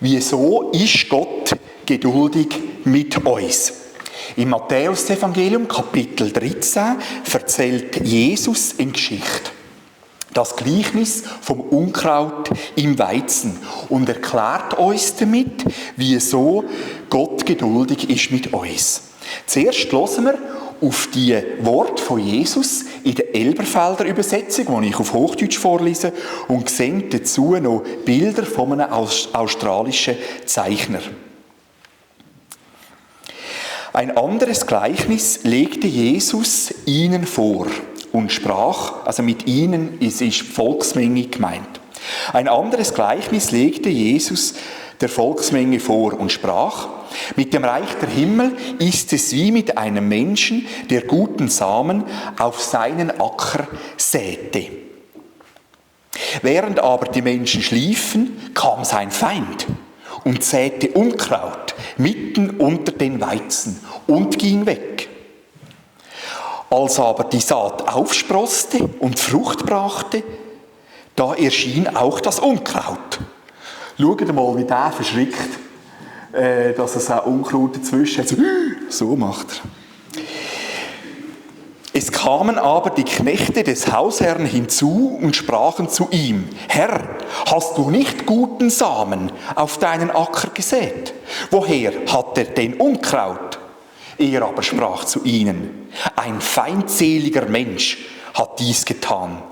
Wieso ist Gott geduldig mit uns? Im Matthäus-Evangelium, Kapitel 13, erzählt Jesus eine Geschichte. Das Gleichnis vom Unkraut im Weizen und erklärt uns damit, wieso Gott geduldig ist mit uns. Zuerst hören wir auf die Worte von Jesus in der Elberfelder Übersetzung, die ich auf Hochdeutsch vorlese, und sehen dazu noch Bilder von einem australischen Zeichner. Ein anderes Gleichnis legte Jesus ihnen vor und sprach, also mit ihnen ist die Volksmenge gemeint. Ein anderes Gleichnis legte Jesus der Volksmenge vor und sprach: Mit dem Reich der Himmel ist es wie mit einem Menschen, der guten Samen auf seinen Acker säte. Während aber die Menschen schliefen, kam sein Feind und säte Unkraut mitten unter den Weizen und ging weg. Als aber die Saat aufsproßte und Frucht brachte, da erschien auch das Unkraut. Schaut mal, wie der verschrickt, dass es auch Unkraut dazwischen hat. So macht er. Es kamen aber die Knechte des Hausherrn hinzu und sprachen zu ihm: Herr, hast du nicht guten Samen auf deinen Acker gesät? Woher hat er denn Unkraut? Er aber sprach zu ihnen: Ein feindseliger Mensch hat dies getan.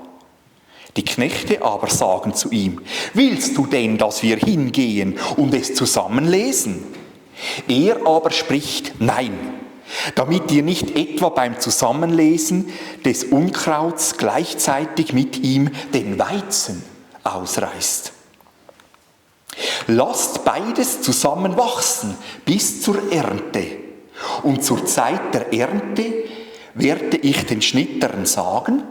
Die Knechte aber sagen zu ihm: Willst du denn, dass wir hingehen und es zusammenlesen? Er aber spricht: Nein, damit ihr nicht etwa beim Zusammenlesen des Unkrauts gleichzeitig mit ihm den Weizen ausreißt. Lasst beides zusammen wachsen bis zur Ernte. Und zur Zeit der Ernte werde ich den Schnittern sagen: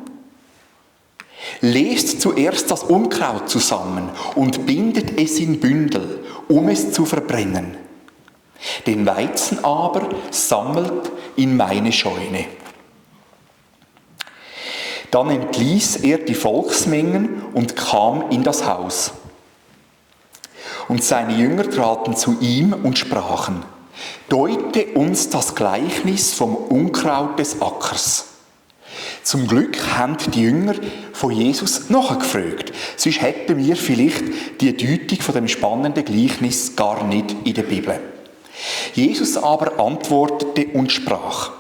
Lest zuerst das Unkraut zusammen und bindet es in Bündel, um es zu verbrennen. Den Weizen aber sammelt in meine Scheune. Dann entließ er die Volksmengen und kam in das Haus. Und seine Jünger traten zu ihm und sprachen: Deute uns das Gleichnis vom Unkraut des Ackers. Zum Glück haben die Jünger von Jesus nachgefragt. Sonst hätten wir vielleicht die Deutung von dem spannenden Gleichnis gar nicht in der Bibel. Jesus aber antwortete und sprach: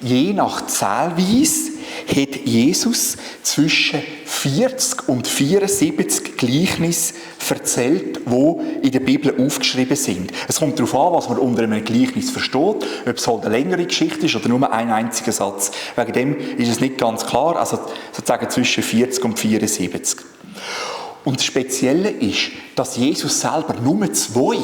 Je nach Zählweise hat Jesus zwischen 40 und 74 Gleichnisse erzählt, die in der Bibel aufgeschrieben sind. Es kommt darauf an, was man unter einem Gleichnis versteht, ob es halt eine längere Geschichte ist oder nur ein einziger Satz. Wegen dem ist es nicht ganz klar, also sozusagen zwischen 40 und 74. Und das Spezielle ist, dass Jesus selber nur 2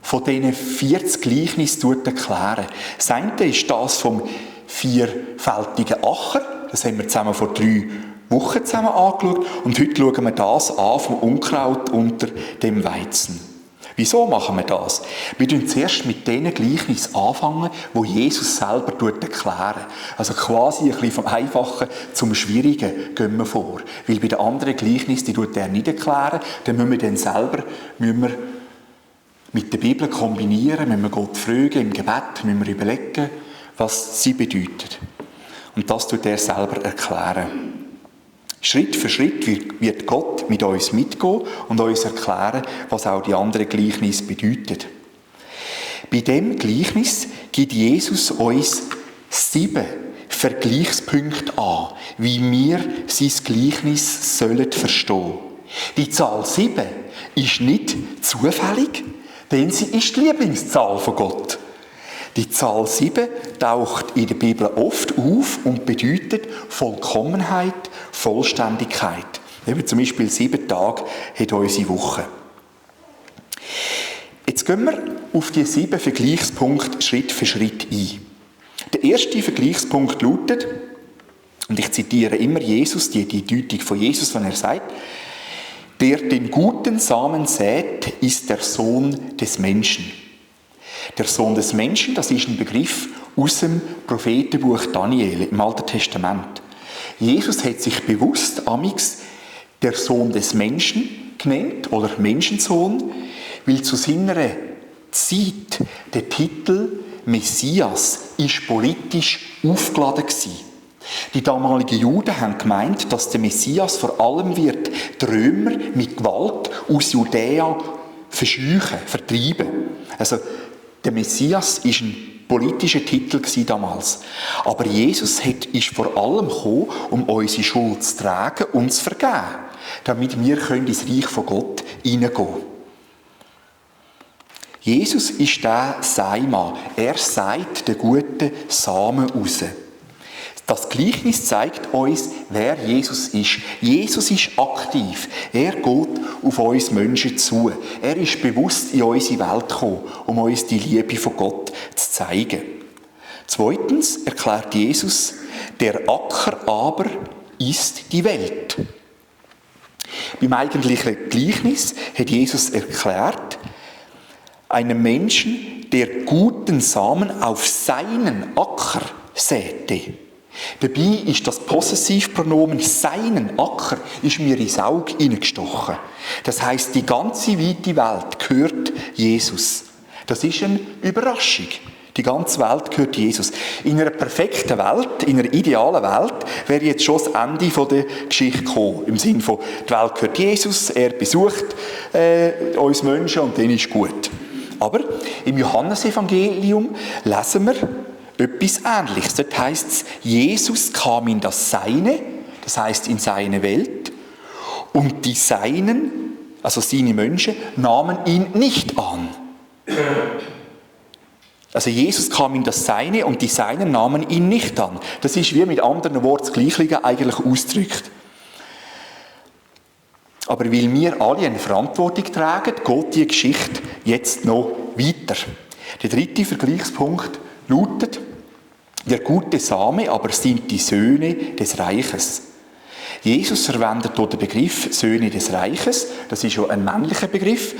von diesen 40 Gleichnissen erklären. Das eine ist das vom vierfältigen Acher. Das haben wir zusammen vor 3 Wochen zusammen angeschaut. Und heute schauen wir das an vom Unkraut unter dem Weizen. Wieso machen wir das? Wir fangen zuerst mit den Gleichnissen anfangen, wo Jesus selber erklärt. Also quasi ein bisschen vom Einfachen zum Schwierigen gehen wir vor. Weil bei den anderen Gleichnissen, die er nicht erklären, dann müssen wir dann selber mit der Bibel kombinieren, müssen wir Gott fragen, im Gebet müssen wir überlegen, was sie bedeutet. Und das tut er selber erklären. Schritt für Schritt wird Gott mit uns mitgehen und uns erklären, was auch die anderen Gleichnisse bedeuten. Bei dem Gleichnis gibt Jesus uns 7 Vergleichspunkte an, wie wir sein Gleichnis sollen verstehen. Die Zahl 7 ist nicht zufällig, denn sie ist die Lieblingszahl von Gott. Die Zahl 7 taucht in der Bibel oft auf und bedeutet Vollkommenheit, Vollständigkeit. Eben zum Beispiel 7 Tage hat unsere Woche. Jetzt gehen wir auf die 7 Vergleichspunkte Schritt für Schritt ein. Der erste Vergleichspunkt lautet, und ich zitiere immer Jesus, die Deutung von Jesus, wenn er sagt: Der den guten Samen sät, ist der Sohn des Menschen. Der Sohn des Menschen, das ist ein Begriff aus dem Prophetenbuch Daniel im Alten Testament. Jesus hat sich bewusst amix der Sohn des Menschen genannt oder Menschensohn, weil zu seiner Zeit der Titel Messias ist politisch aufgeladen war. Die damaligen Juden haben gemeint, dass der Messias vor allem wird die Römer mit Gewalt aus Judäa verscheuchen, vertreiben. Also der Messias ist ein politischer Titel damals. Aber Jesus ist vor allem gekommen, um unsere Schuld zu tragen und zu vergeben, damit wir ins Reich von Gott hineingehen können. Jesus ist der Seimann. Er sagt den guten Samen raus. Das Gleichnis zeigt uns, wer Jesus ist. Jesus ist aktiv. Er geht auf uns Menschen zu. Er ist bewusst in unsere Welt gekommen, um uns die Liebe von Gott zu zeigen. Zweitens erklärt Jesus, der Acker aber ist die Welt. Beim eigentlichen Gleichnis hat Jesus erklärt, einem Menschen, der guten Samen auf seinen Acker säte. Dabei ist das Possessivpronomen «seinen Acker» ist mir ins Auge hineingestochen. Das heisst, die ganze weite Welt gehört Jesus. Das ist eine Überraschung. Die ganze Welt gehört Jesus. In einer perfekten Welt, in einer idealen Welt, wäre jetzt schon das Ende der Geschichte gekommen. Im Sinne von, die Welt gehört Jesus, er besucht uns Menschen und dann ist gut. Aber im Johannesevangelium lesen wir etwas Ähnliches. Dort heisst es, Jesus kam in das Seine, das heisst in seine Welt, und die Seinen, also seine Menschen, nahmen ihn nicht an. Also Jesus kam in das Seine und die Seinen nahmen ihn nicht an. Das ist wie mit anderen Worten das Gleiche eigentlich ausgedrückt. Aber weil wir alle eine Verantwortung tragen, geht die Geschichte jetzt noch weiter. Der dritte Vergleichspunkt lautet, der gute Same aber sind die Söhne des Reiches. Jesus verwendet hier den Begriff Söhne des Reiches. Das ist ja ein männlicher Begriff,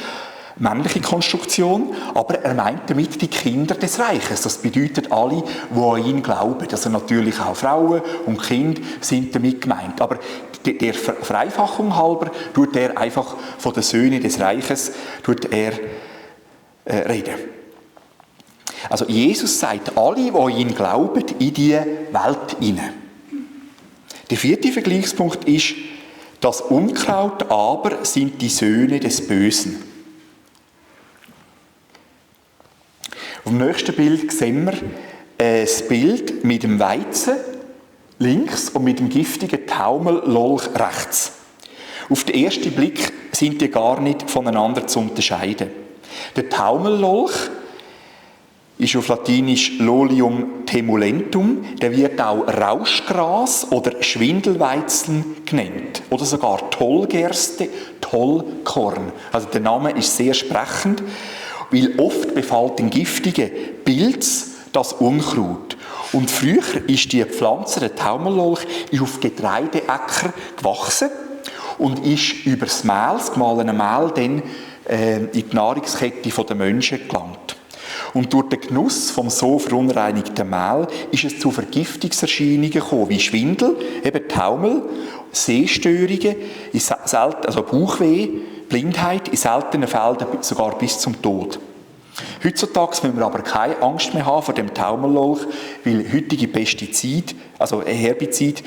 männliche Konstruktion, aber er meint damit die Kinder des Reiches. Das bedeutet alle, die an ihn glauben. Also natürlich auch Frauen und Kinder sind damit gemeint. Aber der Vereinfachung halber tut er einfach von den Söhnen des Reiches reden. Also Jesus sagt alle, die an ihn glauben, in die Welt hinein. Der vierte Vergleichspunkt ist, das Unkraut aber sind die Söhne des Bösen. Auf dem nächsten Bild sehen wir das Bild mit dem Weizen links und mit dem giftigen Taumellolch rechts. Auf den ersten Blick sind die gar nicht voneinander zu unterscheiden. Der Taumellolch ist auf Latinisch Lolium temulentum, der wird auch Rauschgras oder Schwindelweizen genannt. Oder sogar Tollgerste, Tollkorn. Also der Name ist sehr sprechend, weil oft befällt den giftigen Pilz das Unkraut. Und früher ist die Pflanze, der Taumellolch, auf Getreideäcker gewachsen und ist über das Mehl, das gemahlene Mehl, dann in die Nahrungskette der Menschen gelangt. Und durch den Genuss vom so verunreinigten Mehl ist es zu Vergiftungserscheinungen gekommen, wie Schwindel, eben Taumel, Sehstörungen, also Bauchweh, Blindheit, in seltenen Fällen sogar bis zum Tod. Heutzutage müssen wir aber keine Angst mehr haben vor dem Taumellolch, weil heutige Pestizide, also Herbizide,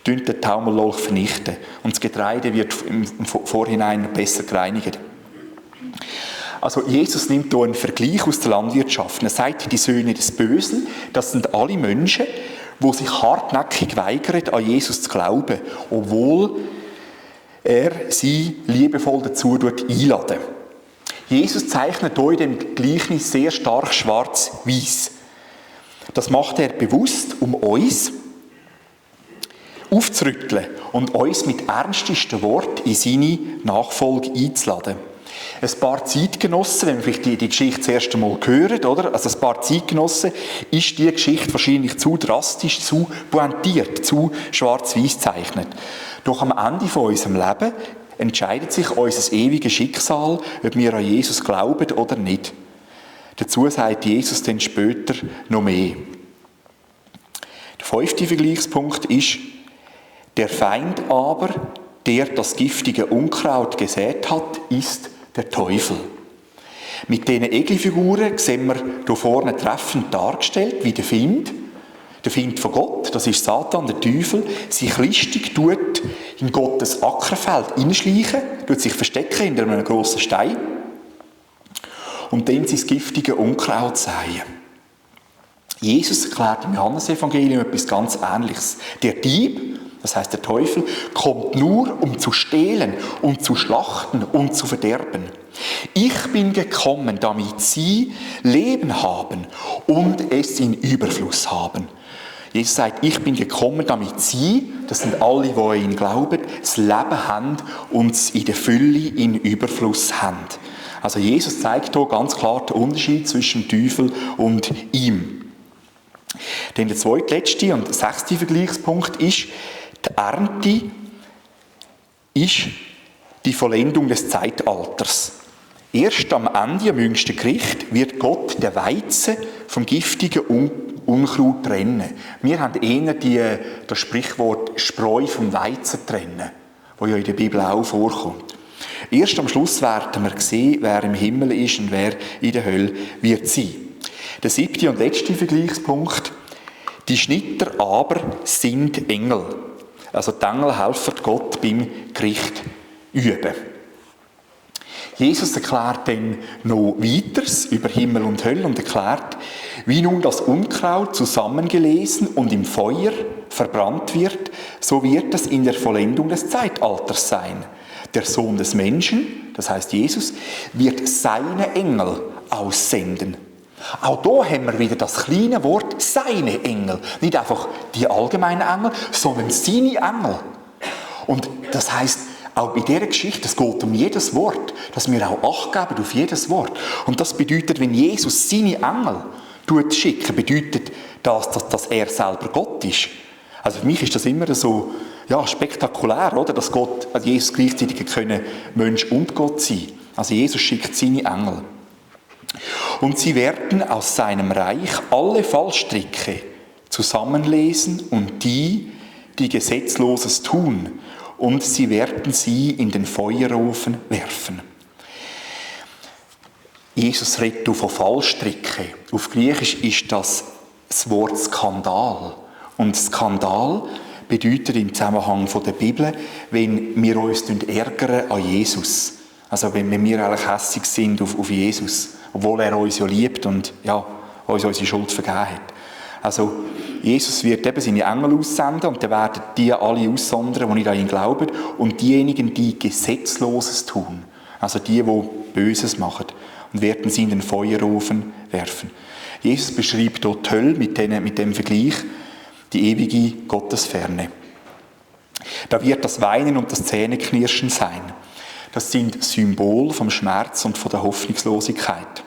den Taumellolch vernichten. Und das Getreide wird im Vorhinein besser gereinigt. Also Jesus nimmt hier einen Vergleich aus der Landwirtschaft. Er sagt, die Söhne des Bösen, das sind alle Menschen, die sich hartnäckig weigern, an Jesus zu glauben, obwohl er sie liebevoll dazu einladen. Jesus zeichnet hier in dem Gleichnis sehr stark schwarz-weiß. Das macht er bewusst, um uns aufzurütteln und uns mit ernstesten Worten in seine Nachfolge einzuladen. Ein paar Zeitgenossen, wenn wir vielleicht die Geschichte das erste Mal hören, oder? Also ein paar Zeitgenossen, ist die Geschichte wahrscheinlich zu drastisch, zu pointiert, zu schwarz-weiß gezeichnet. Doch am Ende von unserem Leben entscheidet sich unser ewiges Schicksal, ob wir an Jesus glauben oder nicht. Dazu sagt Jesus dann später noch mehr. Der fünfte Vergleichspunkt ist, der Feind aber, der das giftige Unkraut gesät hat, ist der Teufel. Mit diesen Egelfiguren sehen wir hier vorne treffend dargestellt, wie der Find von Gott, das ist Satan, der Teufel, sich listig tut in Gottes Ackerfeld hineinschleichen, tut sich verstecken hinter einem grossen Stein und dann sein giftige Unkraut säen. Jesus erklärt im Johannesevangelium etwas ganz Ähnliches. Der Dieb, das heißt der Teufel, kommt nur, um zu stehlen, um zu schlachten und zu verderben. Ich bin gekommen, damit sie Leben haben und es in Überfluss haben. Jesus sagt, ich bin gekommen, damit sie, das sind alle, die an ihn glauben, das Leben haben und es in der Fülle, in Überfluss haben. Also Jesus zeigt hier ganz klar den Unterschied zwischen dem Teufel und ihm. Dann der zweitletzte und sechste Vergleichspunkt ist, die Ernte ist die Vollendung des Zeitalters. Erst am Ende, am jüngsten Gericht, wird Gott den Weizen vom giftigen Unkraut trennen. Wir haben eher das Sprichwort Spreu vom Weizen trennen, das ja in der Bibel auch vorkommt. Erst am Schluss werden wir sehen, wer im Himmel ist und wer in der Hölle wird sein. Der siebte und letzte Vergleichspunkt. Die Schnitter aber sind Engel. Also die Engel helfen Gott beim Gericht üben. Jesus erklärt dann noch weiteres über Himmel und Hölle und erklärt, wie nun das Unkraut zusammengelesen und im Feuer verbrannt wird, so wird es in der Vollendung des Zeitalters sein. Der Sohn des Menschen, das heißt Jesus, wird seine Engel aussenden. Auch hier haben wir wieder das kleine Wort «seine Engel». Nicht einfach die allgemeinen Engel, sondern seine Engel. Und das heisst, auch bei dieser Geschichte, es geht um jedes Wort, dass wir auch Acht geben auf jedes Wort. Und das bedeutet, wenn Jesus seine Engel schicken, bedeutet das, dass er selber Gott ist. Also für mich ist das immer so spektakulär, oder? Dass Jesus gleichzeitig können Mensch und Gott sein. Also Jesus schickt seine Engel. Und sie werden aus seinem Reich alle Fallstricke zusammenlesen und die Gesetzloses tun, und sie werden sie in den Feuerofen werfen. Jesus redet von Fallstricke. Auf Griechisch ist das Wort Skandal. Und Skandal bedeutet im Zusammenhang von der Bibel, wenn wir uns ärgern an Jesus. Also wenn wir eigentlich hässig sind auf Jesus. Obwohl er uns ja liebt und uns unsere Schuld vergeben hat. Also Jesus wird eben seine Engel aussenden und dann werden die alle aussondern, die nicht an ihn glauben, und diejenigen, die Gesetzloses tun, also die Böses machen, und werden sie in den Feuerofen werfen. Jesus beschreibt dort die Hölle mit dem Vergleich, die ewige Gottesferne. Da wird das Weinen und das Zähneknirschen sein. Das sind Symbole vom Schmerz und von der Hoffnungslosigkeit.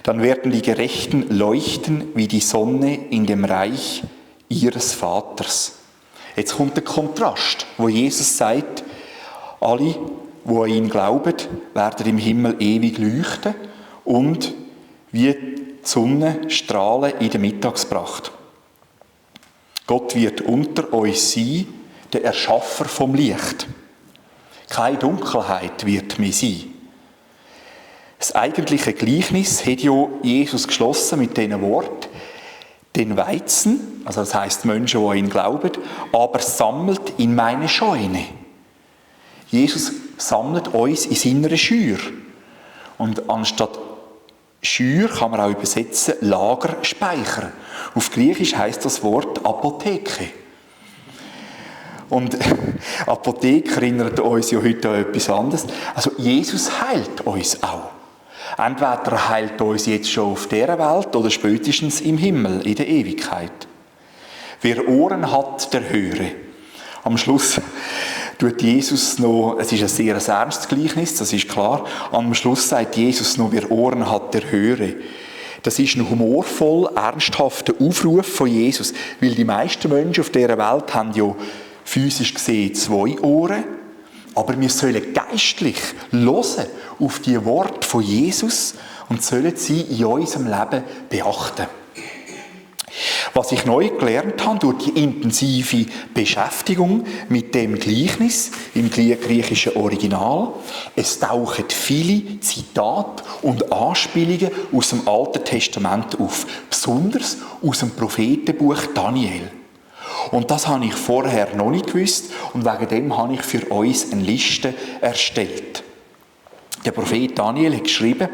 Dann werden die Gerechten leuchten wie die Sonne in dem Reich ihres Vaters. Jetzt kommt der Kontrast, wo Jesus sagt, alle, die an ihn glauben, werden im Himmel ewig leuchten und wie die Sonne strahlen in der Mittagspracht. Gott wird unter euch sein, der Erschaffer vom Licht. Keine Dunkelheit wird mehr sein. Das eigentliche Gleichnis hat ja Jesus geschlossen mit diesen Worten: Den Weizen, also das heisst Menschen, die an ihn glauben, aber sammelt in meine Scheune. Jesus sammelt uns in seiner Schür. Und anstatt Schür kann man auch übersetzen Lager, Speicher. Auf Griechisch heisst das Wort Apotheke. Und Apotheke erinnert uns ja heute an etwas anderes. Also Jesus heilt uns auch. Entweder er heilt uns jetzt schon auf dieser Welt oder spätestens im Himmel, in der Ewigkeit. Wer Ohren hat, der höre. Am Schluss tut Jesus noch, es ist ein sehr ernstes Gleichnis, das ist klar, am Schluss sagt Jesus noch, wer Ohren hat, der höre. Das ist ein humorvoll, ernsthafter Aufruf von Jesus, weil die meisten Menschen auf dieser Welt haben ja physisch gesehen 2 Ohren, aber wir sollen geistlich hören auf die Worte von Jesus und sollen sie in unserem Leben beachten. Was ich neu gelernt habe durch die intensive Beschäftigung mit dem Gleichnis im griechischen Original, es tauchen viele Zitate und Anspielungen aus dem Alten Testament auf, besonders aus dem Prophetenbuch Daniel. Und das habe ich vorher noch nicht gewusst und wegen dem habe ich für uns eine Liste erstellt. Der Prophet Daniel hat geschrieben: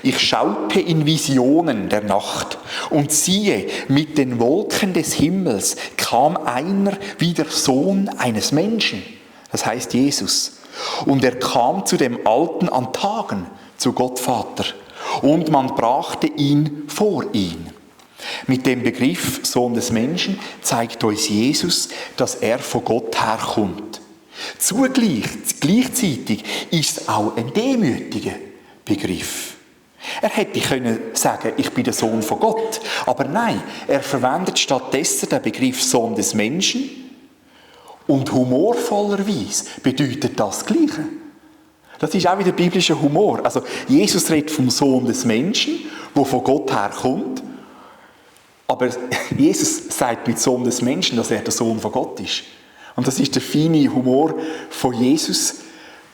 Ich schaute in Visionen der Nacht und siehe, mit den Wolken des Himmels kam einer wie der Sohn eines Menschen, das heißt Jesus. Und er kam zu dem Alten an Tagen, zu Gott Vater, und man brachte ihn vor ihn. Mit dem Begriff Sohn des Menschen zeigt uns Jesus, dass er von Gott herkommt. Gleichzeitig ist es auch ein demütiger Begriff. Er hätte können sagen, ich bin der Sohn von Gott. Aber nein, er verwendet stattdessen den Begriff Sohn des Menschen und humorvollerweise bedeutet das Gleiche. Das ist auch wieder biblischer Humor. Also Jesus redet vom Sohn des Menschen, der von Gott herkommt. Aber Jesus sagt mit Sohn des Menschen, dass er der Sohn von Gott ist. Und das ist der feine Humor von Jesus,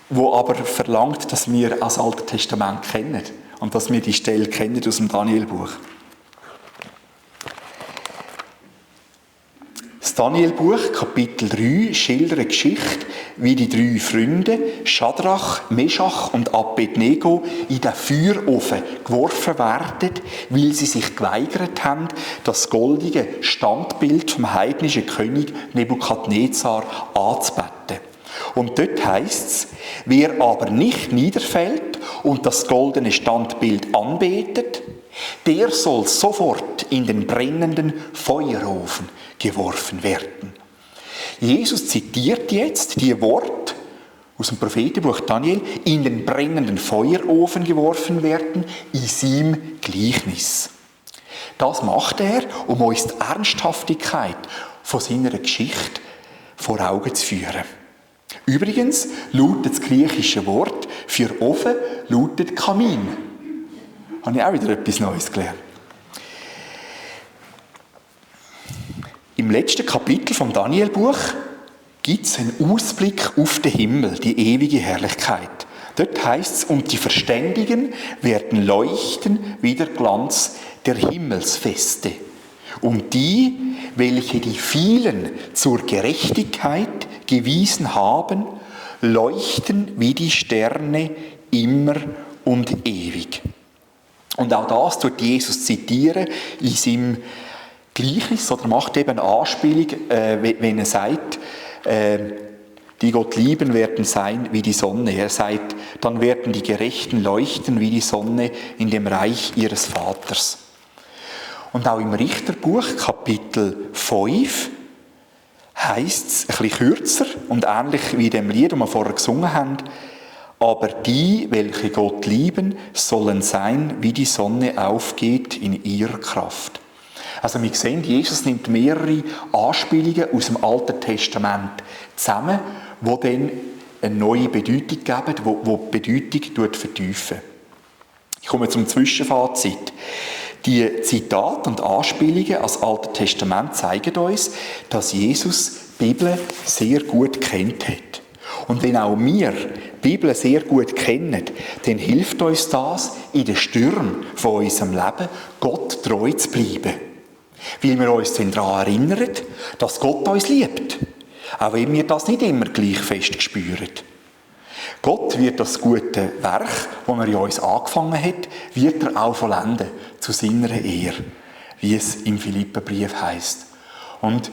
der aber verlangt, dass wir das Alte Testament kennen und dass wir die Stelle kennen aus dem Daniel-Buch. Das Daniel-Buch, Kapitel 3, schildert eine Geschichte, wie die 3 Freunde, Schadrach, Meschach und Abednego, in den Feuerofen geworfen werden, weil sie sich geweigert haben, das goldige Standbild vom heidnischen König Nebukadnezar anzubeten. Und dort heisst es: Wer aber nicht niederfällt und das goldene Standbild anbetet, der soll sofort in den brennenden Feuerofen geworfen werden. Jesus zitiert jetzt die Worte aus dem Prophetenbuch Daniel: in den brennenden Feuerofen geworfen werden, in seinem Gleichnis. Das macht er, um uns die Ernsthaftigkeit von seiner Geschichte vor Augen zu führen. Übrigens lautet das griechische Wort für Ofen lautet Kamin. Habe ich auch wieder etwas Neues gelernt. Im letzten Kapitel vom Daniel-Buch gibt es einen Ausblick auf den Himmel, die ewige Herrlichkeit. Dort heißt es: Und die Verständigen werden leuchten wie der Glanz der Himmelsfeste. Und die, welche die vielen zur Gerechtigkeit gewiesen haben, leuchten wie die Sterne immer und ewig. Und auch das tut Jesus zitieren in seinem Gleichnis, oder macht eben eine Anspielung, wenn er sagt, die Gott lieben werden sein wie die Sonne. Er sagt, dann werden die Gerechten leuchten wie die Sonne in dem Reich ihres Vaters. Und auch im Richterbuch, Kapitel 5, heisst es ein bisschen kürzer und ähnlich wie in dem Lied, das wir vorher gesungen haben: Aber die, welche Gott lieben, sollen sein, wie die Sonne aufgeht in ihrer Kraft. Also wir sehen, Jesus nimmt mehrere Anspielungen aus dem Alten Testament zusammen, die dann eine neue Bedeutung geben, die Bedeutung vertiefen. Ich komme zum Zwischenfazit. Die Zitate und Anspielungen ans Alte Testament zeigen uns, dass Jesus die Bibel sehr gut kennt hat. Und wenn auch wir die Bibel sehr gut kennen, dann hilft uns das, in den Stürmen von unserem Leben Gott treu zu bleiben. Weil wir uns dann daran erinnern, dass Gott uns liebt. Auch wenn wir das nicht immer gleich fest spüren. Gott wird das gute Werk, das er in uns angefangen hat, wird er auch vollenden, zu seiner Ehre, wie es im Philipperbrief heisst. Und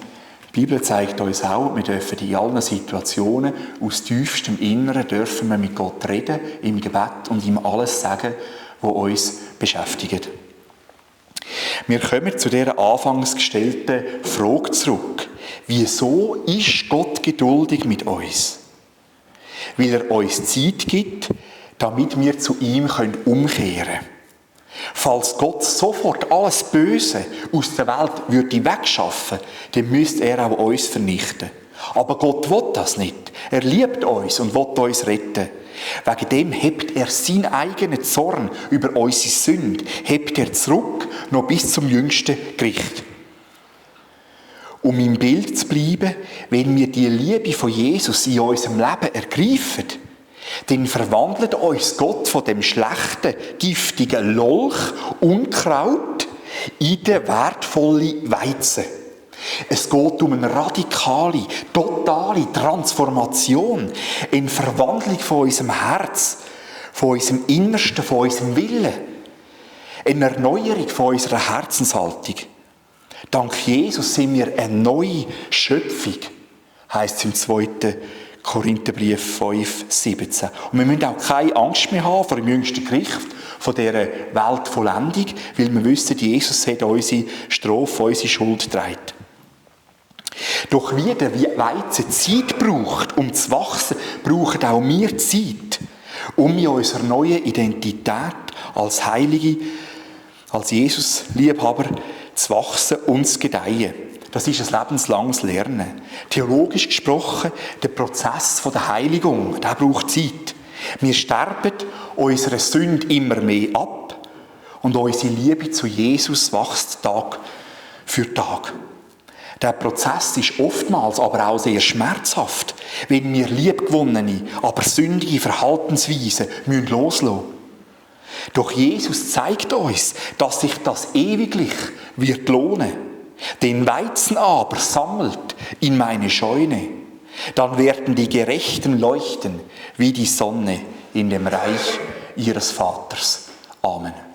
die Bibel zeigt uns auch, wir dürfen in allen Situationen aus tiefstem Inneren dürfen wir mit Gott reden, im Gebet und ihm alles sagen, was uns beschäftigt. Wir kommen zu dieser anfangs gestellten Frage zurück. Wieso ist Gott geduldig mit uns? Weil er uns Zeit gibt, damit wir zu ihm umkehren können. Falls Gott sofort alles Böse aus der Welt würde wegschaffen, dann müsste er auch uns vernichten. Aber Gott will das nicht. Er liebt uns und will uns retten. Wegen dem hebt er seinen eigenen Zorn über unsere Sünde, hebt er zurück, noch bis zum jüngsten Gericht. um im Bild zu bleiben, wenn wir die Liebe von Jesus in unserem Leben ergreifen, dann verwandelt uns Gott von dem schlechten, giftigen Lolch, Unkraut, in den wertvollen Weizen. Es geht um eine radikale, totale Transformation, eine Verwandlung von unserem Herz, von unserem Innersten, von unserem Willen, eine Erneuerung von unserer Herzenshaltung. Dank Jesus sind wir eine neue Schöpfung, heisst es im 2. Korintherbrief 5,17. Und wir müssen auch keine Angst mehr haben vor dem jüngsten Gericht, von dieser Weltvollendung, weil wir wissen, Jesus hat unsere Strafe, unsere Schuld getragen. Doch wie der Weizen Zeit braucht, um zu wachsen, brauchen auch wir Zeit, um in unserer neuen Identität als Heilige, als Jesus-Liebhaber zu wachsen und zu gedeihen. Das ist ein lebenslanges Lernen. Theologisch gesprochen, der Prozess der Heiligung, der braucht Zeit. Wir sterben unserer Sünde immer mehr ab und unsere Liebe zu Jesus wächst Tag für Tag. Der Prozess ist oftmals aber auch sehr schmerzhaft, wenn wir liebgewonnene, aber sündige Verhaltensweisen loslassen müssen. Doch Jesus zeigt uns, dass sich das ewiglich wird lohnen. Den Weizen aber sammelt in meine Scheune. Dann werden die Gerechten leuchten wie die Sonne in dem Reich ihres Vaters. Amen.